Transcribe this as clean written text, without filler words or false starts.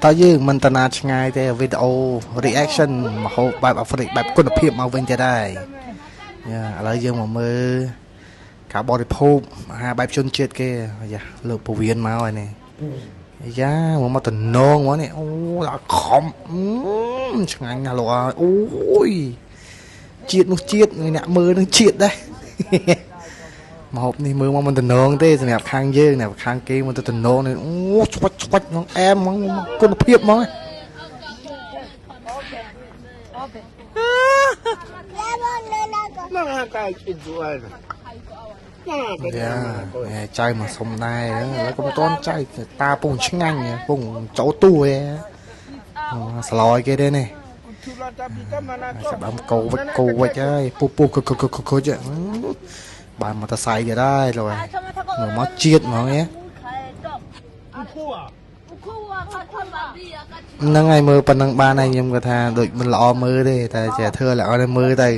តើយើងមិនតាណាឆ្ងាយទេវីដេអូ reaction មហូបបែបអាហ្វ្រិកបែបគុណភាពមកវិញទៀតហើយយ៉ាឥឡូវយើងមកមើលការបរិភោគអាហារបែបជនជាតិគេយ៉ាលើកពវៀនមកហើយនេះយ៉ាមកមកតំណងមកនេះអូដល់ខំឆ្ងាញ់ណាស់លោកអើយអូយជាតិនោះជាតិអ្នកមើលនឹងជាតិដែរ មហូបនេះមើលមកមិនតំណងទេសម្រាប់ខាងយើងអ្នកខាងគេមកទៅតំណងនេះអូឆ្វាច់ឆ្វាច់ហ្មងអែមហ្មងគុណភាពហ្មង យ៉ាចៅមកសុំដែរឥឡូវក៏មិនទាន់ចៅតាពងឆ្ងាញ់ពងចូលទូឯស្លយគេទេនេះចាប់ដើមកោវិចកោវិចហើយពុះពុះកកកកកចបានមកតសៃទៀតហើយលោកមកមកជាតិហ្មងហ្នឹងហើយមើលប៉ុណ្ណឹងបានហើយខ្ញុំគាត់ថាដូចមិនល្អមើលទេតែចេះធ្វើល្អឲ្យមើលទៅ